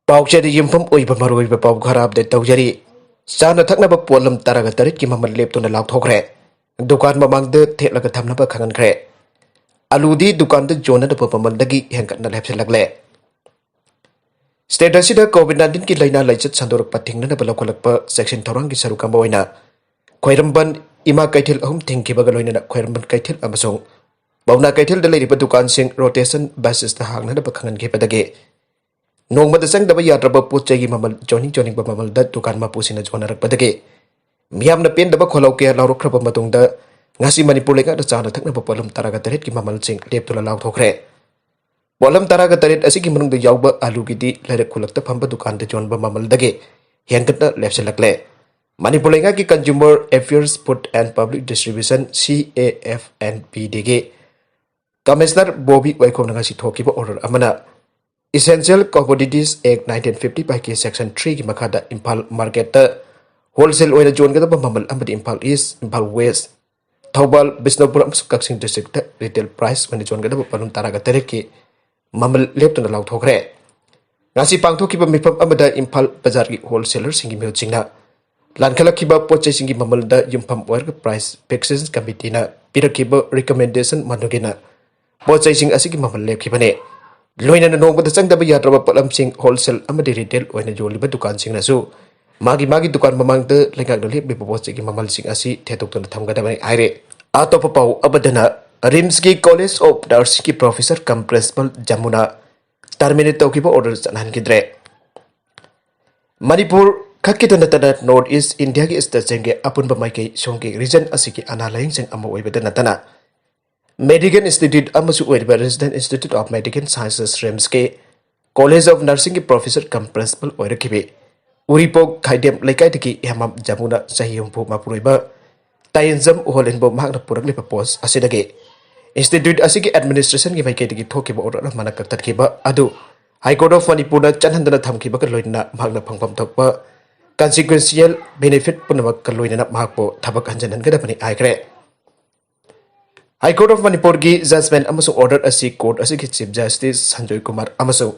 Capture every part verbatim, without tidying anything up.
ꯄꯥꯎꯆꯦꯗ ꯌꯨꯝꯐꯝ ꯑꯣꯏꯕ ꯃꯔꯨꯑꯣꯏꯕ ꯄꯥꯎ ꯈꯔ ꯑꯞꯗꯦꯠ ꯇꯧꯖꯔꯤ꯫ ꯆꯥꯅ ꯊꯛꯅꯕ ꯄꯣꯠꯂꯝ ꯇꯔꯥꯒ ꯇꯔꯦꯠꯀꯤ ꯃꯃꯜ ꯂꯦꯞꯇꯨꯅ ꯂꯥꯎꯊꯣꯛꯈ꯭ꯔꯦ꯫ ꯗꯨꯀꯥꯟ ꯃꯃꯥꯡꯗ ꯊꯦꯠꯂꯒ ꯊꯝꯅꯕ ꯈꯪꯍꯟꯈ꯭ꯔꯦ꯫ ꯑꯂꯨꯗꯤ ꯗꯨꯀꯥꯟꯗ ꯌꯣꯟꯅꯗꯕ ꯃꯃꯜꯗꯒꯤ ꯍꯦꯟꯒꯠꯅ ꯂꯦꯞꯁꯤꯜꯂꯛꯂꯦ꯫ ꯁ꯭ꯇꯦꯠ ꯑꯁꯤꯗ ꯀꯣꯚꯤꯗ ꯅꯥꯏꯟꯇꯤꯟꯒꯤ ꯂꯥꯏꯅꯥ ꯂꯥꯏꯆꯠ ꯁꯟꯗꯣꯔꯛꯄ ꯊꯤꯡꯅꯅꯕ ꯂꯧꯈꯠꯂꯛꯄ ꯆꯦꯛꯁꯤꯟ ꯊꯧꯔꯥꯡꯒꯤ ꯁꯔꯨꯛ ꯑꯃ ꯑꯣꯏꯅ ꯈ꯭ꯋꯥꯏꯔꯝꯕꯟ ꯏꯃꯥ ꯀꯩꯊꯦꯜ ꯑꯍꯨꯝ ꯊꯤꯡꯈꯤꯕꯒ ꯂꯣꯏꯅꯅ ꯈ꯭ꯋꯥꯏꯔꯝꯕꯟ ꯀꯩꯊꯦꯜ ꯑꯃꯁꯨꯡ ꯄꯥꯎꯅꯥ ꯀꯩꯊꯦꯜꯗ ꯂꯩꯔꯤꯕ ꯗꯨꯀꯥꯟꯁꯤꯡ ꯔꯣꯇꯦꯁꯟ ꯕꯦꯁꯤꯁꯇ ꯍꯥꯡꯅꯅꯕ ꯈꯪꯍꯟꯈꯤꯕꯗꯒꯤ ꯅꯣꯡꯃꯗ ꯆꯪꯗꯕ ꯌꯥꯗ꯭ꯔꯕ ꯄꯣꯠ ꯆꯩꯒꯤ ꯃꯃꯜ ꯌꯣꯟꯅꯤꯡ ꯌꯣꯟꯅꯤꯡꯕ ꯃꯃꯜꯗ ꯗꯨꯀꯥꯟ ꯃꯄꯨꯁꯤꯡꯅ ꯌꯣꯟꯅꯔꯛꯄꯗꯒꯤ ꯃꯤꯌꯥꯝꯅ ꯄꯦꯟꯗꯕ ꯈꯣꯜꯂꯥꯎ ꯀꯌꯥ ꯂꯥꯎꯔꯛꯈ꯭ꯔꯕ ꯃꯇꯨꯡꯗ ꯉꯁꯤ ꯃꯅꯤꯄꯨꯔ ꯂꯩꯉꯥꯛꯅ ꯆꯥꯅ ꯊꯛꯅꯕ ꯄꯣꯠꯂꯝ ꯇꯔꯥꯒ ꯇꯔꯦꯠꯀꯤ ꯃꯃꯜꯁꯤꯡ ꯂꯦꯞꯇꯨꯅ ꯂꯥꯎꯊꯣꯛꯈ꯭ꯔꯦ꯫ ꯄꯣꯠꯂꯝ ꯇꯔꯥꯒ ꯇꯔꯦꯠ ꯑꯁꯤꯒꯤ ꯃꯅꯨꯡꯗ ꯌꯥꯎꯕ ꯑꯂꯨꯒꯤꯗꯤ ꯂꯩꯔꯛ ꯈꯨꯜꯂꯛꯇ ꯐꯝꯕ ꯗꯨꯀꯥꯟꯗ ꯌꯣꯟꯕ ꯃꯃꯜꯗꯒꯤ ꯍꯦꯟꯒꯠꯅ ꯂꯦꯞꯁꯤꯜꯂꯛꯂꯦ꯫ ꯃꯅꯤꯄꯨꯔ ꯂꯩꯉꯥꯛꯀꯤ Consumer Affairs, Food and Public Distribution, C A F and P D ꯒꯤ ꯀꯃꯤꯁꯅꯔ ꯕꯣꯕꯤ ꯋꯥꯏꯈꯣꯝꯅ ꯉꯁꯤ ꯊꯣꯛꯈꯤꯕ ꯑꯣꯔꯗꯔ ꯑꯃꯅ Essential Commodities Act nineteen fifty five ꯀꯤ Section three ꯒꯤ ꯃꯈꯥꯗ ꯏꯝꯐꯥꯜ ꯃꯥꯔꯀꯦꯠꯇ ꯍꯣꯜꯁꯦꯜ ꯑꯣꯏꯅ ꯌꯣꯟꯒꯗꯕ ꯃꯃꯜ ꯑꯃꯗꯤ ꯏꯝꯐꯥꯜ ꯏꯁ, ꯏꯝꯐꯥꯜ ꯋꯦꯁ, ꯊꯧꯕꯥꯜ, ꯕꯤꯁꯅꯨꯄꯨꯔ ꯑꯃꯁꯨꯡ ꯀꯛꯆꯤꯡ ꯗꯤꯁꯇ꯭ꯔꯤꯛꯇ ꯔꯤꯇꯦꯜ ꯄ꯭ꯔꯥꯏꯁ ꯑꯣꯏꯅ ꯌꯣꯟꯒꯗꯕ ꯄꯣꯠꯂꯝ ꯇꯔꯥꯒ ꯇꯔꯦꯠꯀꯤ ꯃꯃꯜ ꯂꯦꯞꯇꯨꯅ ꯂꯥꯎꯊꯣꯛꯈ꯭ꯔꯦ꯫ ꯉꯁꯤ ꯄꯥꯡꯊꯣꯛꯈꯤꯕ ꯃꯤꯐꯝ ꯑꯃꯗ ꯏꯝꯐꯥꯜ ꯕꯖꯥꯔꯒꯤ ꯍꯣꯜꯁꯦꯂꯔꯁꯤꯡꯒꯤ ꯃꯤꯍꯨꯠꯁꯤꯡꯅ ꯂꯥꯟꯈꯠꯂꯛꯈꯤꯕ ꯄꯣꯠ ꯆꯩꯁꯤꯡꯒꯤ ꯃꯃꯜꯗ ꯌꯨꯝꯐꯝ ꯑꯣꯏꯔꯒ ꯄ꯭ꯔꯥꯏꯁ ꯐꯤꯛꯁꯤꯡ ꯀꯃꯤꯇꯤꯅ ꯄꯤꯔꯛꯈꯤꯕ ꯔꯤꯀꯃꯦꯟꯗꯦꯁꯟ ꯃꯇꯨꯡ ꯏꯟꯅ ꯄꯣꯠ ꯆꯩꯁꯤꯡ ꯑꯁꯤꯒꯤ ꯃꯃꯜ ꯂꯦꯞꯈꯤꯕꯅꯤ꯫ ꯂꯣꯏꯅꯅ ꯅꯣꯡꯃꯗ ꯆꯪꯗꯕ ꯌꯥꯗ꯭ꯔꯕ ꯄꯣꯠꯂꯝꯁꯤꯡ ꯍꯣꯜꯁꯦꯜ ꯑꯃꯗꯤ ꯔꯤꯇꯦꯜ ꯑꯣꯏꯅ ꯌꯣꯜꯂꯤꯕ ꯗꯨꯀꯥꯟꯁꯤꯡꯅꯁꯨ ꯃꯥꯒꯤ ꯃꯥꯒꯤ ꯗꯨꯀꯥꯟ ꯃꯃꯥꯡꯗ ꯂꯩꯉꯥꯛꯅ ꯂꯦꯞꯂꯤꯕ ꯄꯣꯠ ꯆꯩꯒꯤ ꯃꯃꯜꯁꯤꯡ ꯑꯁꯤ ꯊꯦꯠꯇꯣꯛꯇꯨꯅ ꯊꯝꯒꯗꯕꯅꯤ ꯍꯥꯏꯔꯦ꯫ ꯑꯇꯣꯞꯄ ꯄꯥꯎ ꯑꯃꯗꯅ ꯔꯤꯝꯁꯀꯤ College of Nursingꯒꯤ professor cum principal Yamuna terminate ꯇꯧꯈꯤꯕ order ꯆꯠꯍꯟꯈꯤꯗ꯭ꯔꯦ꯫ ꯃꯅꯤꯄꯨꯔ ꯈꯛꯀꯤꯗ ꯅꯠꯇꯅ North East Indiaꯒꯤ stateꯁꯤꯡꯒꯤ ꯑꯄꯨꯟꯕ ꯃꯥꯏꯀꯩ ꯁꯣꯝꯒꯤ region ꯑꯁꯤꯒꯤ ꯑꯅꯥ ꯂꯥꯌꯦꯡꯁꯪ ꯑꯃ ꯑꯣꯏꯕꯗ ꯅꯠꯇꯅ Medical Institute ꯑꯃꯁꯨ ꯑꯣꯏꯔꯤꯕ Resident Institute of Medical Sciences, ꯔꯤꯝꯁꯀꯤ College of Nursingꯒꯤ professor cum principal ꯑꯣꯏꯔꯛꯈꯤꯕꯤ ꯎꯔꯤꯄꯣꯛ ꯈꯥꯏꯗꯦꯝ ꯂꯩꯀꯥꯏꯗꯒꯤ ꯍꯦꯃꯥꯝ ꯖꯃꯨꯅ ꯆꯍꯤ ꯍꯨꯝꯐꯨ ꯃꯄꯨꯔꯣꯏꯕ ꯇꯥꯌꯦꯟꯖꯝ ꯎꯍꯣꯂꯦꯟꯕꯨ ꯃꯍꯥꯛꯅ ꯄꯨꯔꯛꯂꯤꯕ post ꯑꯁꯤꯗꯒꯤ institute ꯑꯁꯤꯒꯤ administrationꯒꯤ ꯃꯥꯏꯀꯩꯗꯒꯤ ꯊꯣꯛꯈꯤꯕ order ꯑꯃꯅ ꯀꯛꯊꯠꯈꯤꯕ ꯑꯗꯨ High Court of ꯃꯅꯤꯄꯨꯔꯅ ꯆꯠꯍꯟꯗꯅ ꯊꯝꯈꯤꯕꯒ ꯂꯣꯏꯅꯅ ꯃꯍꯥꯛꯅ ꯐꯪꯐꯝ ꯊꯣꯛꯄ consequential benefit ꯄꯨꯝꯅꯃꯛꯀ ꯂꯣꯏꯅꯅ ꯃꯍꯥꯛꯄꯨ ꯊꯕꯛ ꯍꯟꯖꯤꯟꯍꯟꯒꯗꯕꯅꯤ ꯍꯥꯏꯈ꯭ꯔꯦ꯫ High Court of ꯃꯅꯤꯄꯨꯔꯒꯤ judgment ꯑꯃꯁꯨꯡ order ꯑꯁꯤ court ꯑꯁꯤꯒꯤ Chief Justice ꯁꯟꯖꯣꯏ ꯀꯨꯃꯥꯔ ꯑꯃꯁꯨꯡ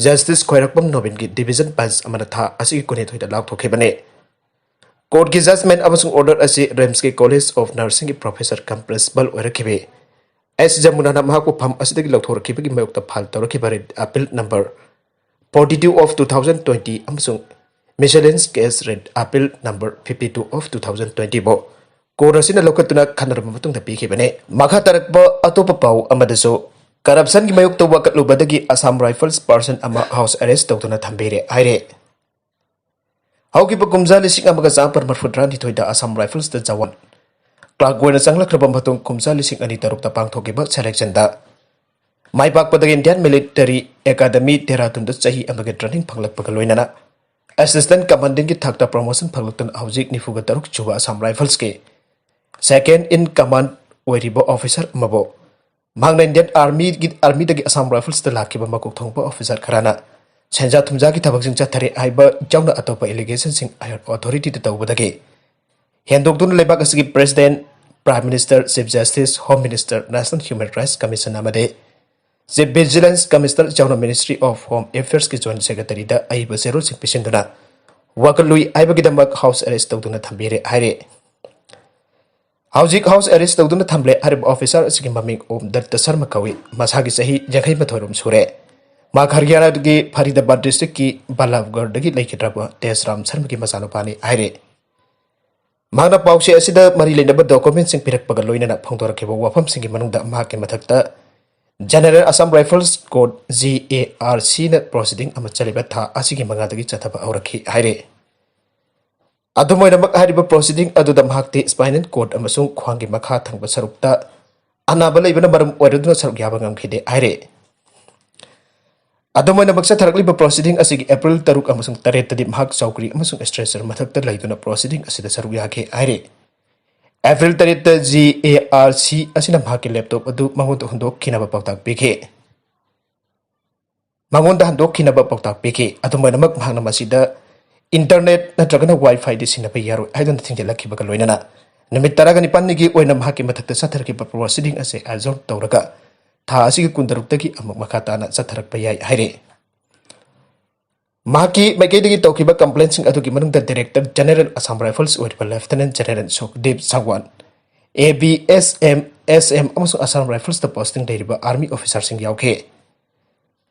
ꯖꯁꯇꯤꯁ ꯈ꯭ꯋꯥꯏꯔꯥꯛꯄꯝ ꯅꯣꯕꯤꯟꯒꯤ ꯗꯤꯕꯤꯖꯟ ꯕꯦꯟꯆ ꯑꯃꯅ ꯊꯥ ꯑꯁꯤꯒꯤ ꯀꯨꯟꯅꯤꯊꯣꯏꯗ ꯂꯥꯎꯊꯣꯛꯈꯤꯕꯅꯤ꯫ ꯀꯣꯔꯠꯀꯤ ꯖꯖꯃꯦꯟ ꯑꯃꯁꯨꯡ ꯑꯣꯔꯗꯔ ꯑꯁꯤ ꯔꯤꯝꯁꯀꯤ ꯀꯣꯂꯦꯖ ꯑꯣꯐ ꯅꯔꯁꯤꯡꯒꯤ ꯄ꯭ꯔꯣꯐꯦꯁꯔ ꯀꯝ ꯄ꯭ꯔꯤꯟꯁꯤꯄꯜ ꯑꯣꯏꯔꯛꯈꯤꯕ ꯑꯦꯁ ꯖꯃꯨꯅꯥꯅ ꯃꯍꯥꯛꯄꯨ ꯐꯝ ꯑꯁꯤꯗꯒꯤ ꯂꯧꯊꯣꯔꯛꯈꯤꯕꯒꯤ ꯃꯥꯌꯣꯛꯇ ꯐꯥꯏꯜ ꯇꯧꯔꯛꯈꯤꯕ writ appeal number forty two of two thousand twenty ꯑꯃꯁꯨꯡ miscellaneous case writ appeal number fifty two of two thousand twenty ꯕꯨ ꯀꯣꯔꯠ ꯑꯁꯤꯅ ꯂꯧꯈꯠꯇꯨꯅ ꯈꯟꯅꯔꯕ ꯃꯇꯨꯡꯗ ꯄꯤꯈꯤꯕꯅꯤ꯫ ꯃꯈꯥ ꯇꯥꯔꯛꯄ ꯑꯇꯣꯞꯄ ꯄꯥꯎ ꯑꯃꯗꯁꯨ, ꯀꯔꯞꯁꯟꯒꯤ ꯃꯥꯌꯣꯛꯇ ꯋꯥꯀꯠꯂꯨꯕꯗꯒꯤ ꯑꯁꯥꯝ ꯔꯥꯏꯐꯜꯁ ꯄꯥꯔꯁꯟ ꯑꯃ ꯍꯥꯎꯁ ꯑꯦꯔꯦꯁ ꯇꯧꯗꯨꯅ ꯊꯝꯕꯤꯔꯦ ꯍꯥꯏꯔꯦ꯫ ꯍꯧꯈꯤꯕ ꯀꯨꯝꯖꯥ ꯂꯤꯁꯤꯡ ꯑꯃꯒ ꯆꯥꯃꯥꯄꯟ ꯃꯔꯤꯐꯨꯇꯔꯥꯅꯤꯊꯣꯏꯗ ꯑꯁꯥꯝ ꯔꯥꯏꯐꯜꯁꯇ ꯖꯋꯥꯟ ꯀ꯭ꯂꯥꯔꯛ ꯑꯣꯏꯅ ꯆꯪꯂꯛꯈ꯭ꯔꯕ ꯃꯇꯨꯡ, ꯀꯨꯝꯖꯥ ꯂꯤꯁꯤꯡ ꯑꯅꯤ ꯇꯔꯨꯛꯇ ꯄꯥꯡꯊꯣꯛꯈꯤꯕ ꯁꯦꯂꯦꯛꯁꯟꯗ ꯃꯥꯏ ꯄꯥꯛꯄꯗꯒꯤ ꯏꯟꯗꯤꯌꯥꯟ ꯃꯤꯂꯤꯇꯔꯤ ꯑꯦꯀꯥꯗꯃꯤ ꯗꯦꯍꯔꯥꯗꯨꯟꯗ ꯆꯍꯤ ꯑꯃꯒꯤ ꯇ꯭ꯔꯦꯅꯤꯡ ꯐꯪꯂꯛꯄꯒ ꯂꯣꯏꯅꯅ ꯑꯦꯁꯤꯁꯇꯦꯟꯠ ꯀꯃꯥꯟꯗꯤꯡꯒꯤ ꯊꯥꯛꯇ ꯄ꯭ꯔꯣꯃꯣꯁꯟ ꯐꯪꯂꯛꯇꯨꯅ ꯍꯧꯖꯤꯛ ꯅꯤꯐꯨꯒ ꯇꯔꯨꯛ ꯁꯨꯕ ꯑꯁꯥꯝ ꯔꯥꯏꯐꯜꯁꯀꯤ ꯁꯦꯀꯦꯟ ꯏꯟ ꯀꯃꯥꯟ ꯑꯣꯏꯔꯤꯕ ꯑꯣꯐꯤꯁꯔ ꯑꯃꯕꯨ ꯃꯍꯥꯛꯅ ꯏꯟꯗꯤꯌꯟ ꯑꯥꯔꯃꯤꯒꯤ, ꯑꯥꯔꯃꯤꯗꯒꯤ ꯑꯁꯥꯝ ꯔꯥꯏꯐꯜꯁꯇ ꯂꯥꯛꯈꯤꯕ ꯃꯀꯣꯛ ꯊꯣꯡꯕ ꯑꯣꯐꯤꯁꯔ ꯈꯔꯅ ꯁꯦꯟꯖꯥ ꯊꯨꯝꯖꯥꯒꯤ ꯊꯕꯛꯁꯤꯡ ꯆꯠꯊꯔꯦ ꯍꯥꯏꯕ ꯌꯥꯎꯅ ꯑꯇꯣꯞꯄ ꯑꯦꯂꯤꯒꯦꯁꯟꯁꯤꯡ ꯍꯥꯌꯔ ꯑꯣꯊꯣꯔꯤꯇꯤꯗ ꯇꯧꯕꯗꯒꯤ ꯍꯦꯟꯗꯣꯛꯇꯨꯅ ꯂꯩꯕꯥꯛ ꯑꯁꯤꯒꯤ president, prime minister, chief justice, home minister, national human rights commission ꯑꯃꯗꯤ ꯆꯤꯐ ꯚꯤꯖꯤꯂꯦꯟꯁ ꯀꯃꯤꯁꯅꯔ ꯌꯥꯎꯅ ꯃꯤꯅꯤꯁꯇ꯭ꯔꯤ ꯑꯣꯐ ꯍꯣꯝ ꯑꯦꯐꯤꯌꯔꯁꯀꯤ ꯖꯣꯏꯟꯠ ꯁꯦꯀ꯭ꯔꯦꯇꯔꯤꯗ ꯑꯏꯕ ꯆꯦꯔꯣꯜꯁꯤꯡ ꯄꯤꯁꯤꯟꯗꯨꯅ ꯋꯥꯀꯠꯂꯨꯏ ꯍꯥꯏꯕꯒꯤꯗꯃꯛ ꯍꯥꯎꯁ ꯑꯦꯔꯦꯁ ꯇꯧꯗꯨꯅ ꯊꯝꯕꯤꯔꯦ ꯍꯥꯏꯔꯦ꯫ ꯍꯧꯖꯤꯛ ꯍꯥꯎꯁ ꯑꯦꯔꯦꯁ ꯇꯧꯗꯨꯅ ꯊꯝꯂꯦ ꯍꯥꯏꯔꯤꯕ ꯑꯣꯐꯤꯁꯥꯔ ꯑꯁꯤꯒꯤ ꯃꯃꯤꯡ ꯑꯣꯝ ꯗꯠꯇ ꯁꯔꯃ ꯀꯧꯏ꯫ ꯃꯁꯥꯒꯤ ꯆꯍꯤ ꯌꯥꯡꯈꯩ ꯃꯥꯊꯣꯏꯔꯣꯝ ꯁꯨꯔꯦ꯫ ꯃꯍꯥꯛ ꯍꯔꯤꯌꯥꯅꯥꯒꯤ ꯐꯔꯤꯗꯥꯕꯥꯗ ꯗꯤꯁꯇ꯭ꯔꯤꯛꯀꯤ ꯕꯂꯥꯕꯒꯔꯗꯒꯤ ꯂꯩꯈꯤꯗ꯭ꯔꯕ ꯇꯦꯖꯔꯥꯝ ꯁꯔꯃꯒꯤ ꯃꯆꯥꯅꯨꯄꯥꯅꯤ ꯍꯥꯏꯔꯦ꯫ ꯃꯍꯥꯛꯅ ꯄꯥꯎꯆꯦ ꯑꯁꯤꯗ ꯃꯔꯤ ꯂꯩꯅꯕ ꯗꯣꯀꯨꯃꯦꯟꯠꯁꯤꯡ ꯄꯤꯔꯛꯄꯒ ꯂꯣꯏꯅꯅ ꯐꯣꯡꯗꯣꯔꯛꯈꯤꯕ ꯋꯥꯐꯝꯁꯤꯡꯒꯤ ꯃꯅꯨꯡꯗ ꯃꯍꯥꯛꯀꯤ ꯃꯊꯛꯇ general Assam rifles court, G A R ꯁꯤꯅ ꯄ꯭ꯔꯣꯁꯤꯗꯤꯡ ꯑꯃ ꯆꯠꯂꯤꯕ ꯊꯥ ꯑꯁꯤꯒꯤ ꯃꯉꯥꯗꯒꯤ ꯆꯠꯊꯕ ꯍꯧꯔꯛꯈꯤ ꯍꯥꯏꯔꯦ꯫ ꯑꯗꯨꯝ ꯑꯣꯏꯅꯃꯛ, ꯍꯥꯏꯔꯤꯕ ꯄ꯭ꯔꯣꯁꯤꯗꯤꯡ ꯑꯗꯨꯗ ꯃꯍꯥꯛꯇꯤ ꯁ꯭ꯄꯥꯏꯅꯦꯜ ꯀꯣꯔꯗ ꯑꯃꯁꯨꯡ ꯈ꯭ꯋꯥꯡꯒꯤ ꯃꯈꯥ ꯊꯪꯕ ꯁꯔꯨꯛꯇ ꯑꯅꯥꯕ ꯂꯩꯕꯅ ꯃꯔꯝ ꯑꯣꯏꯔꯗꯨꯅ ꯁꯔꯨꯛ ꯌꯥꯕ ꯉꯝꯈꯤꯗꯦ ꯍꯥꯏꯔꯦ꯫ ꯑꯗꯨꯝ ꯑꯣꯏꯅꯃꯛ, ꯆꯠꯊꯔꯛꯂꯤꯕ ꯄ꯭ꯔꯣꯁꯤꯗꯤꯡ ꯑꯁꯤꯒꯤ ꯑꯦꯄ꯭ꯔꯤꯜ ꯇꯔꯨꯛ ꯑꯃꯁꯨꯡ ꯇꯔꯦꯠꯇꯗꯤ ꯃꯍꯥꯛ ꯆꯧꯀ꯭ꯔꯤ ꯑꯃꯁꯨꯡ ꯁ꯭ꯇ꯭ꯔꯦꯆꯔ ꯃꯊꯛꯇ ꯂꯩꯗꯨꯅ ꯄ꯭ꯔꯣꯁꯤꯗꯤꯡ ꯑꯁꯤꯗ ꯁꯔꯨꯛ ꯌꯥꯈꯤ ꯍꯥꯏꯔꯤ꯫ ꯑꯦꯄ꯭ꯔꯤꯜ ꯇꯔꯦꯠꯇ ꯖꯤ ꯑꯦ ꯑꯥꯔ ꯁꯤ ꯑꯁꯤꯅ ꯃꯍꯥꯛꯀꯤ ꯂꯦꯞꯇꯣꯞ ꯑꯗꯨ ꯃꯉꯣꯟꯗ ꯍꯨꯟꯗꯣꯛꯈꯤꯅꯕ ꯄꯥꯎꯇꯥꯛ ꯄꯤꯈꯤ꯫ ꯃꯉꯣꯟꯗ ꯍꯟꯗꯣꯛꯈꯤꯅꯕ ꯄꯥꯎꯇꯥꯛ ꯄꯤꯈꯤ꯫ ꯑꯗꯨꯝ ꯑꯣꯏꯅꯃꯛ, ꯃꯍꯥꯛꯅ ꯃꯁꯤꯗ ꯏꯟꯇꯔꯅꯦꯠ ꯅꯠꯇ꯭ꯔꯒꯅ ꯋꯥꯏ ꯐꯥꯏꯗꯤ ꯁꯤꯖꯤꯟꯅꯕ ꯌꯥꯔꯣꯏ ꯍꯥꯏꯗꯨꯅ ꯊꯤꯡꯖꯤꯜꯂꯛꯈꯤꯕꯒ ꯂꯣꯏꯅꯅ ꯅꯨꯃꯤꯠ ꯇꯔꯥꯒ ꯅꯤꯄꯥꯟꯅꯤꯒꯤ ꯑꯣꯏꯅ ꯃꯍꯥꯛꯀꯤ ꯃꯊꯛꯇ ꯆꯠꯊꯔꯛꯈꯤꯕ ꯄ꯭ꯔꯣꯁꯤꯗꯤꯡ ꯑꯁꯤ ꯑꯦꯖꯣꯔꯟ ꯇꯧꯔꯒ ꯊꯥ ꯑꯁꯤꯒꯤ ꯀꯨꯟꯇꯔꯨꯛꯇꯒꯤ ꯑꯃꯨꯛ ꯃꯈꯥ ꯇꯥꯅ ꯆꯠꯊꯔꯛꯄ ꯌꯥꯏ ꯍꯥꯏꯔꯤ꯫ ꯃꯍꯥꯛꯀꯤ ꯃꯥꯏꯀꯩꯗꯒꯤ ꯇꯧꯈꯤꯕ complaintꯁꯤꯡ ꯑꯗꯨꯒꯤ ꯃꯅꯨꯡꯗ Director General Assam Rifles ꯑꯣꯏꯔꯤꯕ Lieutenant General ꯁꯨꯈꯗꯦꯕ ꯁꯥꯡꯋꯥꯟ, A B S M, S M ꯑꯃꯁꯨꯡ Assam Riflesꯇ posting ꯂꯩꯔꯤꯕ army officerꯁꯤꯡ ꯌꯥꯎꯈꯤ꯫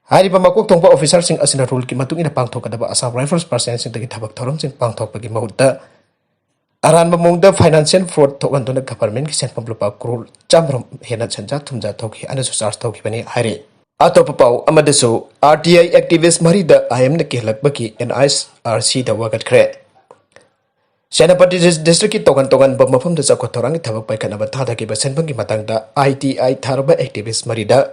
ꯍꯥꯏꯔꯤꯕ ꯃꯀꯣꯛ ꯊꯣꯡꯕ officerꯁꯤꯡ ꯑꯁꯤꯅ ruleꯀꯤ ꯃꯇꯨꯡ ꯏꯟꯅ ꯄꯥꯡꯊꯣꯛꯀꯗꯕ Assam Rifles personnelꯁꯤꯡꯗꯒꯤ ꯊꯕꯛ ꯊꯧꯔꯝꯁꯤꯡ ꯄꯥꯡꯊꯣꯛꯄꯒꯤ ꯃꯍꯨꯠꯇ ꯑꯔꯥꯟꯕ ꯃꯑꯣꯡꯗ financial fraud ꯊꯣꯛꯍꯟꯗꯨꯅ governmentꯀꯤ ꯁꯦꯟꯐꯝ ꯂꯨꯄꯥ ꯀ꯭ꯔꯣꯔ ꯆꯥꯝꯃꯔꯣꯝ ꯍꯦꯟꯅ ꯁꯦꯟꯖꯥ ꯊꯨꯝꯖꯥ ꯊꯣꯛꯈꯤ ꯍꯥꯏꯅꯁꯨ charge ꯇꯧꯈꯤꯕꯅꯤ ꯍꯥꯏꯔꯤ꯫ ꯑꯇꯣꯞꯄ ꯄꯥꯎ ꯑꯃꯗꯁꯨ, R T I activist ꯃꯔꯤꯗ I Mꯅ ꯀꯤꯍꯜꯂꯛꯄꯒꯤ N I S R Cꯗ ꯋꯥꯀꯠꯈ꯭ꯔꯦ꯫ ꯁꯦꯅꯥꯄꯇꯤ ꯗꯤꯁ-, districtꯀꯤ ꯇꯣꯉꯥꯟ ꯇꯣꯉꯥꯟꯕ ꯃꯐꯝꯗ ꯆꯥꯎꯈꯠ ꯊꯧꯔꯥꯡꯒꯤ ꯊꯕꯛ ꯄꯥꯏꯈꯠꯅꯕ ꯊꯥꯗꯈꯤꯕ ꯁꯦꯟꯐꯝꯒꯤ ꯃꯇꯥꯡꯗ I T I ꯊꯥꯔꯕ activist ꯃꯔꯤꯗ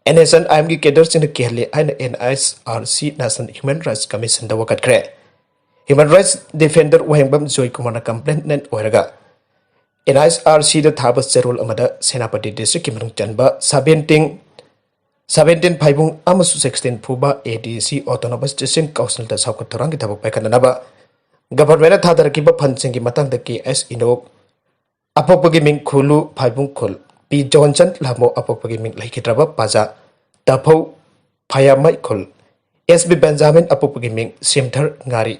N S N I Mꯒꯤ cadreꯁꯤꯡꯅ ꯀꯤꯍꯜꯂꯤ ꯍꯥꯏꯅ N I S R C, National Human Rights Commissionꯗ ꯋꯥꯀꯠꯈ꯭ꯔꯦ꯫ Human Rights Defender ꯋꯥꯍꯦꯡꯕꯝ ꯖꯣꯏ ꯀꯨꯃꯥꯔꯅ complainant ꯑꯣꯏꯔꯒ N I S R Cꯗ ꯊꯥꯕ ꯆꯦꯔꯣꯜ ꯑꯃꯗ ꯁꯦꯅꯥꯄꯇꯤ districtꯀꯤ ꯃꯅꯨꯡ ꯆꯟꯕ seventeen, seventeen ꯐꯥꯏꯕꯨꯡ ꯑꯃꯁꯨꯡ sixteen ꯐꯨꯕ A D C, Autonomous District Councilꯗ ꯆꯥꯎꯈꯠ ꯊꯧꯔꯥꯡꯒꯤ ꯊꯕꯛ ꯄꯥꯏꯈꯠꯅꯅꯕ governmentꯅ ꯊꯥꯗꯔꯛꯈꯤꯕ fundꯁꯤꯡꯒꯤ ꯃꯇꯥꯡꯗ K S ꯏꯅꯣꯛ, ꯑꯄꯣꯛꯄꯒꯤ ꯃꯤꯡ ꯈꯨꯂꯨ ꯐꯥꯏꯕꯨꯡ ꯈꯨꯜ, P ꯖꯣꯟꯁꯟ ꯂꯥꯃꯣ, ꯑꯄꯣꯛꯄꯒꯤ ꯃꯤꯡ ꯂꯩꯈꯤꯗ꯭ꯔꯕ ꯄꯥꯖꯥ ꯇꯥꯐꯧ ꯐꯌꯥꯃꯩ ꯈꯨꯜ, S B ꯕꯦꯟꯖꯥꯃꯤꯟ, ꯑꯄꯣꯛꯄꯒꯤ ꯃꯤꯡ ꯁꯤꯝꯊꯔ ꯉꯥꯔꯤ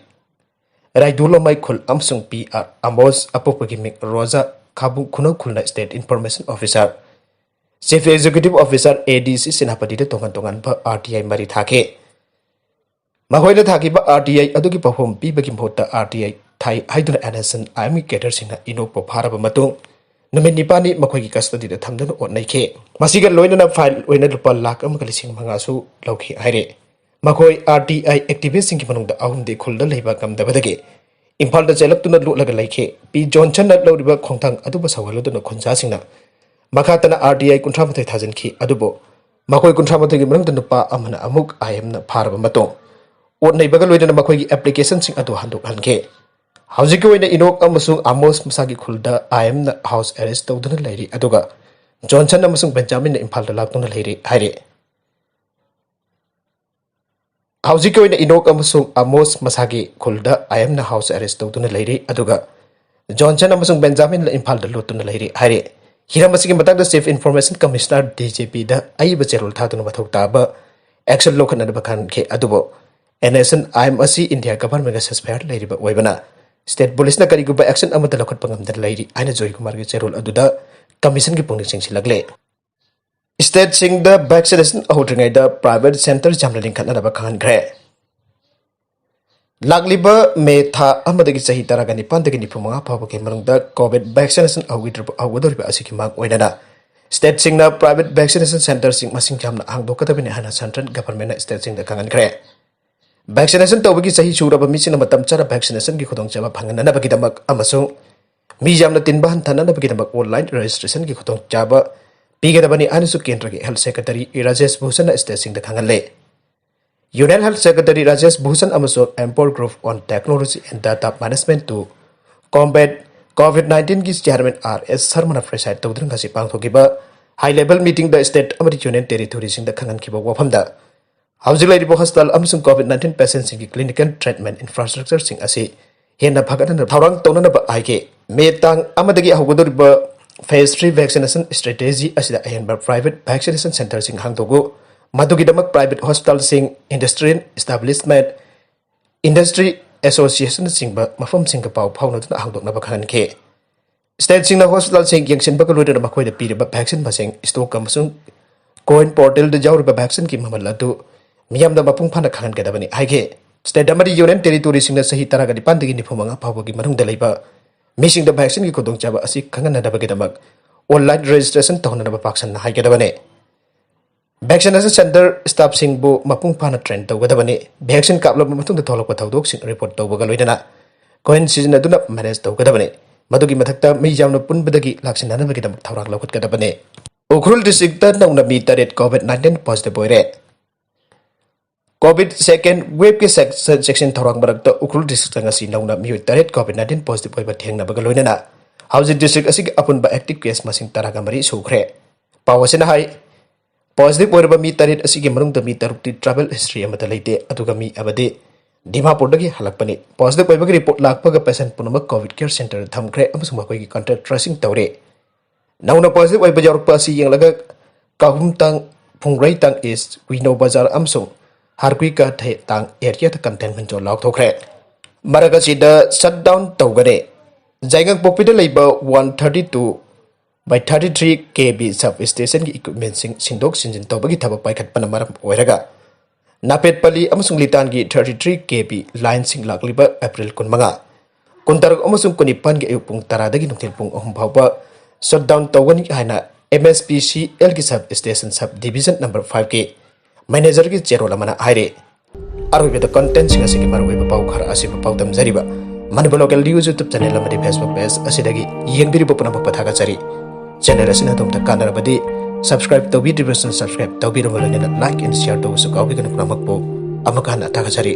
ꯔꯥꯏꯗꯨꯂꯣꯃꯩ ꯈꯨꯜ, ꯑꯃꯁꯨꯡ P R ꯑꯃꯣꯁ, ꯑꯄꯣꯛꯄꯒꯤ ꯃꯤꯡ ꯔꯣꯖꯥ ꯈꯥꯕꯨꯡ ꯈꯨꯅꯧ ꯈꯨꯜꯅ State Information Officer, Chief Executive Officer, A D C ꯁꯦꯅꯥꯄꯇꯤꯗ ꯇꯣꯉꯥꯟ ꯇꯣꯉꯥꯟꯕ R T I ꯃꯔꯤ ꯊꯥꯈꯤ꯫ ꯃꯈꯣꯏꯅ ꯊꯥꯈꯤꯕ R T I ꯑꯗꯨꯒꯤ ꯄꯥꯎꯈꯨꯝ ꯄꯤꯕꯒꯤ ꯃꯍꯨꯠꯇ R T I ꯊꯥꯏ ꯍꯥꯏꯗꯨꯅ N S N I Mꯒꯤ cadreꯁꯤꯡꯅ ꯏꯅꯣꯛꯄꯨ ꯐꯥꯔꯕ ꯃꯇꯨꯡ ꯅꯨꯃꯤꯠ ꯅꯤꯄꯥꯜꯅꯤ ꯃꯈꯣꯏꯒꯤ custodyꯗ ꯊꯝꯗꯨꯅ ꯑꯣꯠ ꯅꯩꯈꯤ꯫ ꯃꯁꯤꯒ ꯂꯣꯏꯅꯅ fine ꯑꯣꯏꯅ ꯂꯨꯄꯥ ꯂꯥꯈ ꯑꯃꯒ ꯂꯤꯁꯤꯡ ꯃꯉꯥꯁꯨ ꯂꯧꯈꯤ ꯍꯥꯏꯔꯤ꯫ ꯃꯈꯣꯏ R T I activistꯁꯤꯡꯒꯤ ꯃꯅꯨꯡꯗ ꯑꯍꯨꯝꯗꯤ ꯈꯨꯜꯗ ꯂꯩꯕ ꯉꯝꯗꯕꯗꯒꯤ ꯏꯝꯐꯥꯜꯗ ꯆꯦꯜꯂꯛꯇꯨꯅ ꯂꯣꯠꯂꯒ ꯂꯩꯈꯤ꯫ ꯄꯤ ꯖꯣꯟꯁꯟꯅ ꯂꯧꯔꯤꯕ ꯈꯣꯡꯊꯥꯡ ꯑꯗꯨꯕꯨ ꯁꯧꯒꯠꯂꯗꯨꯅ ꯈꯨꯟꯖꯥꯁꯤꯡꯅ ꯃꯈꯥ ꯇꯥꯅ R T I ꯀꯨꯟꯊ꯭ꯔꯥ ꯃꯥꯊꯣꯏ ꯊꯥꯖꯤꯟꯈꯤ꯫ ꯑꯗꯨꯕꯨ ꯃꯈꯣꯏ ꯀꯨꯟꯊ꯭ꯔꯥ ꯃꯥꯊꯣꯏꯒꯤ ꯃꯅꯨꯡꯗ ꯅꯨꯄꯥ ꯑꯃꯅ ꯑꯃꯨꯛ I Mꯅ ꯐꯥꯔꯕ ꯃꯇꯨꯡ ꯑꯣꯠ ꯅꯩꯕꯒ ꯂꯣꯏꯅꯅ ꯃꯈꯣꯏꯒꯤ applicationꯁꯤꯡ ꯑꯗꯨ ꯍꯟꯗꯣꯛꯍꯟꯈꯤ꯫ ꯍꯧꯖꯤꯛꯀꯤ ꯑꯣꯏꯅ ꯏꯅꯣꯛ ꯑꯃꯁꯨꯡ ꯑꯃꯣꯁ ꯃꯁꯥꯒꯤ ꯈꯨꯜꯗ I Mꯅ house arrest ꯇꯧꯗꯨꯅ ꯂꯩꯔꯤ, ꯑꯗꯨꯒ ꯖꯣꯟꯁꯟ ꯑꯃꯁꯨꯡ ꯕꯦꯟꯖꯥꯃꯤꯟꯅ ꯏꯝꯐꯥꯜꯗ ꯂꯥꯛꯇꯨꯅ ꯂꯩꯔꯤ ꯍꯥꯏꯔꯤ꯫ ꯍꯧꯖꯤꯛꯀꯤ ꯑꯣꯏꯅ ꯏꯅꯣꯛ ꯑꯃꯁꯨꯡ ꯑꯃꯣꯁ ꯃꯁꯥꯒꯤ ꯈꯨꯜꯗ I Mꯅ house arrest ꯇꯧꯗꯨꯅ ꯂꯩꯔꯤ, ꯑꯗꯨꯒ ꯖꯣꯟꯁꯟ ꯑꯃꯁꯨꯡ ꯕꯦꯟꯖꯥꯃꯤꯟꯅ ꯏꯝꯐꯥꯜꯗ ꯂꯣꯠꯇꯨꯅ ꯂꯩꯔꯤ ꯍꯥꯏꯔꯤ꯫ ꯍꯤꯔꯝ ꯑꯁꯤꯒꯤ ꯃꯇꯥꯡꯗ Chief Information Commissioner, D G Pꯗ ꯑꯏꯕ ꯆꯦꯔꯣꯜ ꯊꯥꯗꯨꯅ ꯃꯊꯧ ꯇꯥꯕ action ꯂꯧꯈꯠꯅꯅꯕ ꯈꯪꯍꯟꯈꯤ, ꯑꯗꯨꯕꯨ N S N I M ꯑꯁꯤ ꯏꯟꯗꯤꯌꯥ ꯒꯚꯔꯟꯃꯦꯟꯒ ꯁꯦꯁꯐꯥꯌꯔ ꯂꯩꯔꯤꯕ ꯑꯣꯏꯕꯅ ꯁ꯭ꯇꯦꯠ ꯄꯨꯂꯤꯁꯅ ꯀꯔꯤꯒꯨꯝꯕ ꯑꯦꯛꯁꯟ ꯑꯃꯠꯇ ꯂꯧꯈꯠꯄ ꯉꯝꯗꯅ ꯂꯩꯔꯤ ꯍꯥꯏꯅ ꯖꯣꯏ ꯀꯨꯃꯥꯔꯒꯤ ꯆꯦꯔꯣꯜ ꯑꯗꯨꯗ ꯀꯃꯤꯁꯟꯒꯤ ꯄꯨꯛꯅꯤꯡ ꯆꯤꯡꯁꯤꯜꯂꯛꯂꯦ꯫ ꯁ꯭ꯇꯦꯠꯁꯤꯡꯗ ꯚꯦꯛꯁꯤꯅꯦꯁꯟ ꯍꯧꯗ꯭ꯔꯤꯉꯩꯗ ꯄ꯭ꯔꯥꯏꯚꯦꯠ ꯁꯦꯟꯇꯔ ꯌꯥꯝꯅ ꯂꯤꯡꯈꯠꯅꯅꯕ ꯈꯪꯍꯟꯈ꯭ꯔꯦ꯫ ꯂꯥꯛꯂꯤꯕ ꯃꯦ ꯊꯥ ꯑꯃꯗꯒꯤ ꯆꯍꯤ ꯇꯔꯥꯒ ꯅꯤꯄꯥꯟꯗꯒꯤ ꯅꯤꯐꯨ ꯃꯉꯥ ꯐꯥꯎꯕꯒꯤ ꯃꯅꯨꯡꯗ ꯀꯣꯚꯤꯗ ꯚꯦꯛꯁꯤꯅꯦꯁꯟ ꯍꯧꯒꯗꯧꯔꯤꯕ ꯑꯁꯤꯒꯤ ꯃꯥꯡ ꯑꯣꯏꯅꯅ ꯁ꯭ꯇꯦꯠꯁꯤꯡꯅ ꯄ꯭ꯔꯥꯏꯚꯦꯠ ꯚꯦꯛꯁꯤꯅꯦꯁꯟ ꯁꯦꯟꯇꯔꯁꯤꯡ ꯃꯁꯤꯡ ꯌꯥꯝꯅ ꯍꯥꯡꯗꯣꯛꯀꯗꯕꯅꯤ ꯍꯥꯏꯅ ꯁꯦꯟꯇ꯭ꯔꯦꯜ ꯒꯚꯔꯟꯃꯦꯟꯠꯅ ꯁ꯭ꯇꯦꯠꯁꯤꯡꯗ ꯈꯪꯍꯟꯈ꯭ꯔꯦ꯫ ꯚꯦꯛꯁꯤꯅꯦꯁꯟ ꯇꯧꯕꯒꯤ ꯆꯍꯤ ꯁꯨꯔꯕ ꯃꯤꯁꯤꯡꯅ ꯃꯇꯝ ꯆꯥꯅ ꯚꯦꯛꯁꯤꯅꯦꯁꯟꯒꯤ ꯈꯨꯗꯣꯡꯆꯥꯕ ꯐꯪꯍꯟꯅꯅꯕꯒꯤꯗꯃꯛ ꯑꯃꯁꯨꯡ ꯃꯤ ꯌꯥꯝꯅ ꯇꯤꯟꯕ ꯍꯟꯊꯅꯅꯕꯒꯤꯗꯃꯛ ꯑꯣꯟꯂꯥꯏꯟ ꯔꯦꯖꯤꯁꯇ꯭ꯔꯦꯁꯟꯒꯤ ꯈꯨꯗꯣꯡꯆꯥꯕ ꯄꯤꯒꯗꯕꯅꯤ ꯍꯥꯏꯅꯁꯨ ꯀꯦꯟꯗ꯭ꯔꯒꯤ ꯍꯦꯜꯊ ꯁꯦꯀ꯭ꯔꯦꯇꯔꯤ ꯔꯥꯖꯦꯁ ꯚꯨꯁꯟꯅ ꯁ꯭ꯇꯦꯠꯁꯤꯡꯗ ꯈꯪꯍꯜꯂꯦ꯫ Union health secretary Rajesh Bhushan ꯑꯃꯁꯨꯡ Empower Group on Technology and Data Management to Combat COVID nineteen ꯒꯤ ꯆꯤꯌꯥꯔꯃꯦꯟ ꯑꯥꯔ ꯑꯦꯁ ꯁꯔꯃꯅ ꯄ꯭ꯔꯦꯁꯥꯏꯗ ꯇꯧꯗꯨꯅ ꯉꯁꯤ ꯄꯥꯡꯊꯣꯛꯈꯤꯕ ꯍꯥꯏ ꯂꯦꯚꯦꯜ ꯃꯤꯇꯤꯡꯗ ꯁ꯭ꯇꯦꯠ ꯑꯃꯗꯤ ꯌꯨꯅꯤꯌꯟ ꯇꯦꯔꯤꯇꯣꯔꯤꯁꯤꯡꯗ ꯈꯪꯍꯟꯈꯤꯕ ꯋꯥꯐꯝꯗ, ꯍꯧꯖꯤꯛ ꯂꯩꯔꯤꯕ ꯍꯣꯁꯄꯤꯇꯥꯜ ꯑꯃꯁꯨꯡ ꯀꯣꯚꯤꯗ ꯅꯥꯏꯟꯇꯤꯟ ꯄꯦꯁꯦꯟꯁꯤꯡꯒꯤ ꯀ꯭ꯂꯤꯅꯤꯀꯦꯜ ꯇ꯭ꯔꯤꯠꯃꯦꯟ ꯏꯟꯐ꯭ꯔꯥꯁ꯭ꯇ꯭ꯔꯛꯆꯔꯁꯤꯡ ꯑꯁꯤ ꯍꯦꯟꯅ ꯐꯒꯠꯍꯟꯅꯕ ꯊꯧꯔꯥꯡ ꯇꯧꯅꯅꯕ ꯍꯥꯏꯈꯤ꯫ ꯃꯦ ꯇꯥꯡ ꯑꯃꯗꯒꯤ ꯍꯧꯒꯗꯧꯔꯤꯕ ꯐꯦꯖ ꯊ꯭ꯔꯤ ꯚꯦꯛꯁꯤꯅꯦꯁꯟ ꯁ꯭ꯇ꯭ꯔꯦꯇꯦꯖꯤ ꯑꯁꯤꯗ ꯑꯍꯦꯟꯕ ꯄ꯭ꯔꯥꯏꯚꯦꯠ ꯚꯦꯛꯁꯤꯅꯦꯁꯟ ꯁꯦꯟꯇꯔꯁꯤꯡ ꯍꯥꯡꯗꯣꯛꯎ꯫ ꯃꯗꯨꯒꯤꯗꯃꯛ ꯄ꯭ꯔꯥꯏꯚꯦꯠ ꯍꯣꯁꯄꯤꯇꯥꯜꯁꯤꯡ, ꯏꯟꯗꯁꯇ꯭ꯔꯤꯌꯦꯜ ꯏꯁꯇꯥꯕ꯭ꯂꯤꯁꯃꯦꯟꯠ, ꯏꯟꯗꯁꯇ꯭ꯔꯤ ꯑꯦꯁꯣꯁꯤꯌꯦꯁꯟꯅꯆꯤꯡꯕ ꯃꯐꯝꯁꯤꯡꯒ ꯄꯥꯎ ꯐꯥꯎꯅꯗꯨꯅ ꯍꯥꯡꯗꯣꯛꯅꯕ ꯈꯪꯍꯟꯈꯤ꯫ ꯁ꯭ꯇꯦꯠꯁꯤꯡꯅ ꯍꯣꯁꯄꯤꯇꯥꯜꯁꯤꯡ ꯌꯦꯡꯁꯤꯟꯕꯒ ꯂꯣꯏꯅꯅ ꯃꯈꯣꯏꯗ ꯄꯤꯔꯤꯕ ꯚꯦꯛꯁꯤꯟ ꯃꯁꯤꯡ, ꯁ꯭ꯇꯣꯛ ꯑꯃꯁꯨꯡ ꯀꯣꯋꯤꯟ ꯄꯣꯔꯇꯦꯜꯗ ꯌꯥꯎꯔꯤꯕ ꯚꯦꯛꯁꯤꯟꯒꯤ ꯃꯃꯜ ꯑꯗꯨ ꯃꯤꯌꯥꯝꯗ ꯃꯄꯨꯡ ꯐꯥꯅ ꯈꯪꯍꯟꯒꯗꯕꯅꯤ ꯍꯥꯏꯈꯤ꯫ ꯁ꯭ꯇꯦꯠ ꯑꯃꯗꯤ ꯌꯨꯅꯤꯌꯟ ꯇꯦꯔꯤꯇꯣꯔꯤꯁꯤꯡꯅ ꯆꯍꯤ ꯇꯔꯥꯒ ꯅꯤꯄꯥꯟꯗꯒꯤ ꯅꯤꯐꯨ ꯃꯉꯥ ꯐꯥꯎꯕꯒꯤ ꯃꯅꯨꯡꯗ ꯂꯩꯕ ꯃꯤꯁꯤꯡꯗ ꯚꯦꯛꯁꯤꯟꯒꯤ ꯈꯨꯗꯣꯡꯆꯥꯕ ꯑꯁꯤ ꯈꯪꯍꯟꯅꯅꯕꯒꯤꯗꯃꯛ ꯑꯣꯟꯂꯥꯏꯟ ꯔꯦꯖꯤꯁꯇ꯭ꯔꯦꯁꯟ ꯇꯧꯍꯟꯅꯅꯕ ꯄꯥꯛꯁꯟꯅ ꯍꯥꯏꯒꯗꯕꯅꯤ꯫ ꯚꯦꯛꯁꯤꯅꯦꯁꯟ ꯁꯦꯟꯇꯔ ꯁ꯭ꯇꯥꯐꯁꯤꯡꯕꯨ ꯃꯄꯨꯡ ꯐꯥꯅ ꯇ꯭ꯔꯦꯟ ꯇꯧꯒꯗꯕꯅꯤ꯫ ꯚꯦꯛꯁꯤꯟ ꯀꯥꯞꯂꯕ ꯃꯇꯨꯡꯗ ꯊꯣꯛꯂꯛꯄ ꯊꯧꯗꯣꯛꯁꯤꯡ ꯔꯤꯄꯣꯔꯠ ꯇꯧꯕꯒ ꯂꯣꯏꯅꯅ ꯀꯣꯋꯤꯟ ꯁꯤꯖꯤꯟꯅꯗꯨꯅ ꯃꯦꯅꯦꯖ ꯇꯧꯒꯗꯕꯅꯤ꯫ ꯃꯗꯨꯒꯤ ꯃꯊꯛꯇ ꯃꯤ ꯌꯥꯝꯅ ꯄꯨꯟꯕꯗꯒꯤ ꯂꯥꯛꯁꯤꯟꯅꯅꯕꯒꯤꯗꯃꯛ ꯊꯧꯔꯥꯡ ꯂꯧꯈꯠꯀꯗꯕꯅꯤ꯫ ꯎꯈ꯭ꯔꯨꯜ ꯗꯤꯁꯇ꯭ꯔꯤꯛꯇ ꯅꯧꯅ ꯃꯤ ꯇꯔꯦꯠ ꯀꯣꯚꯤꯗ ꯅꯥꯏꯟꯇꯤꯟ ꯄꯣꯖꯤꯇꯤꯚ ꯑꯣꯏꯔꯦ꯫ ꯀꯣꯚꯤꯗ ꯁꯦꯀꯦꯟꯗ ꯋꯦꯚꯀꯤ ꯆꯦꯛ-, ꯆꯦꯛꯁꯤꯟ ꯊꯧꯔꯥꯡ ꯃꯔꯛꯇ ꯎꯈ꯭ꯔꯨꯜ ꯗꯤꯁꯇ꯭ꯔꯤꯛꯇ ꯉꯁꯤ ꯅꯧꯅ ꯃꯤꯑꯣꯏ ꯇꯔꯦꯠ ꯀꯣꯚꯤꯗ ꯅꯥꯏꯟꯇꯤꯟ ꯄꯣꯖꯤꯇꯤꯚ ꯑꯣꯏꯕ ꯊꯦꯡꯅꯕꯒ ꯂꯣꯏꯅꯅ ꯍꯧꯖꯤꯛ ꯗꯤꯁꯇ꯭ꯔꯤꯛ ꯑꯁꯤꯒꯤ ꯑꯄꯨꯟꯕ ꯑꯦꯛꯇꯤꯚ ꯀꯦꯁ ꯃꯁꯤꯡ ꯇꯔꯥꯒ ꯃꯔꯤ ꯁꯨꯈ꯭ꯔꯦ꯫ ꯄꯥꯎ ꯑꯁꯤꯅ ꯍꯥꯏ, ꯄꯣꯖꯤꯇꯤꯚ ꯑꯣꯏꯔꯕ ꯃꯤ ꯇꯔꯦꯠ ꯑꯁꯤꯒꯤ ꯃꯅꯨꯡꯗ ꯃꯤ ꯇꯔꯨꯛꯇꯤ ꯇ꯭ꯔꯥꯚꯦꯜ ꯍꯤꯁꯇ꯭ꯔꯤ ꯑꯃꯠꯇ ꯂꯩꯇꯦ, ꯑꯗꯨꯒ ꯃꯤ ꯑꯃꯗꯤ ꯗꯤꯃꯥꯄꯨꯔꯗꯒꯤ ꯍꯜꯂꯛꯄꯅꯤ꯫ ꯄꯣꯖꯤꯇꯤꯚ ꯑꯣꯏꯕꯒꯤ ꯔꯤꯄꯣꯔꯠ ꯂꯥꯛꯄꯒ ꯄꯦꯁꯦꯟꯠ ꯄꯨꯝꯅꯃꯛ ꯀꯣꯚꯤꯗ ꯀꯦꯌꯔ ꯁꯦꯟꯇꯔꯗ ꯊꯝꯈ꯭ꯔꯦ ꯑꯃꯁꯨꯡ ꯃꯈꯣꯏꯒꯤ ꯀꯟꯇꯦꯛ ꯇ꯭ꯔꯦꯁꯤꯡ ꯇꯧꯔꯦ꯫ ꯅꯧꯅ ꯄꯣꯖꯤꯇꯤꯚ ꯑꯣꯏꯕ ꯌꯥꯎꯔꯛꯄ ꯑꯁꯤ ꯌꯦꯡꯂꯒ ꯀꯥꯍꯨꯝꯇꯥꯡ, ꯐꯨꯡꯔꯩꯇꯥꯡ ꯏꯁ, ꯋꯤꯅꯣ ꯕꯖꯥꯔ ꯑꯃꯁꯨꯡ ꯍꯥꯔꯀꯨꯏ ꯀꯊꯦ ꯇꯥꯡ ꯑꯦꯔꯤꯌꯥꯗ ꯀꯟꯇꯦꯟꯃꯦꯟ ꯖꯣꯟ ꯂꯥꯎꯊꯣꯛꯈ꯭ꯔꯦ꯫ ꯃꯔꯛ ꯑꯁꯤꯗ ꯁꯠ ꯗꯥꯎꯟ ꯇꯧꯒꯅꯤ꯫ ꯖꯥꯏꯉꯪꯄꯣꯛꯄꯤꯗ ꯂꯩꯕ ꯋꯥꯟ ꯊꯥꯔꯇꯤ ꯇꯨ ꯕꯥꯏ ꯊꯥꯔꯇꯤ ꯊ꯭ꯔꯤ ꯀꯦ ꯕꯤ ꯁꯕ ꯁ꯭ꯇꯦꯁꯟꯒꯤ ꯏꯀ꯭ꯋꯤꯞꯃꯦꯟꯁꯤꯡ ꯁꯤꯟꯗꯣꯛ ꯁꯤꯟꯖꯤꯟ ꯇꯧꯕꯒꯤ ꯊꯕꯛ ꯄꯥꯏꯈꯠꯄꯅ ꯃꯔꯝ ꯑꯣꯏꯔꯒ ꯅꯥꯄꯦꯠꯄꯜꯂꯤ ꯑꯃꯁꯨꯡ ꯂꯤꯇꯥꯟꯒꯤ ꯊꯥꯔꯇꯤ ꯊ꯭ꯔꯤ ꯀꯦ ꯕꯤ ꯂꯥꯏꯟꯁꯤꯡ ꯂꯥꯛꯂꯤꯕ ꯑꯦꯄ꯭ꯔꯤꯜ ꯀꯨꯟꯃꯉꯥ, ꯀꯨꯟꯇꯔꯨꯛ ꯑꯃꯁꯨꯡ ꯀꯨꯟꯅꯤꯄꯥꯟꯒꯤ ꯑꯌꯨꯛ ꯄꯨꯡ ꯇꯔꯥꯗꯒꯤ ꯅꯨꯡꯊꯤꯜ ꯄꯨꯡ ꯑꯍꯨꯝ ꯐꯥꯎꯕ ꯁꯠ ꯗꯥꯎꯟ ꯇꯧꯒꯅꯤ ꯍꯥꯏꯅ ꯑꯦꯝ ꯑꯦꯁ ꯄꯤ ꯁꯤ ꯑꯦꯜꯒꯤ sub station sub division number ꯐꯥꯏꯚꯀꯤ ꯃꯦꯅꯦꯖꯔꯒꯤ ꯆꯦꯔꯣꯜ ꯑꯃꯅ ꯍꯥꯏꯔꯤ꯫ ꯑꯔꯣꯏꯕꯗ ꯀꯟꯇꯦꯟꯁꯤꯡ ꯑꯁꯤꯒꯤ ꯃꯔꯨꯑꯣꯏꯕ ꯄꯥꯎ ꯈꯔ ꯑꯁꯤꯕꯨ ꯄꯥꯎꯗꯝꯖꯔꯤꯕ Manipur local news YouTube channel ꯑꯃꯗꯤ ꯐꯦꯁꯕꯨꯛ ꯄꯦꯖ ꯑꯁꯤꯗꯒꯤ ꯌꯦꯡꯕꯤꯔꯤꯕ ꯄꯨꯝꯅꯃꯛꯄꯨ ꯊꯥꯒꯠꯆꯔꯤ꯫ ꯆꯦꯅꯦꯜ ꯑꯁꯤꯅ ꯑꯗꯣꯝꯗ ꯀꯥꯟꯅꯔꯕꯗꯤ ꯁꯕꯁꯀ꯭ꯔꯥꯏꯕ ꯇꯧꯕꯤꯗ꯭ꯔꯤꯕꯁꯤꯡ ꯁꯕꯁꯀ꯭ꯔꯥꯏꯕ ꯇꯧꯕꯤꯔꯕ ꯂꯣꯏꯅꯅ ꯂꯥꯏꯛ ꯑꯦꯟ ꯁꯤꯌꯥꯔ ꯇꯧꯕꯁꯨ ꯀꯥꯎꯕꯤꯒꯅꯨ꯫ ꯄꯨꯝꯅꯃꯛꯄꯨ ꯑꯃꯨꯛ ꯍꯟꯅ ꯊꯥꯒꯠꯆꯔꯤ꯫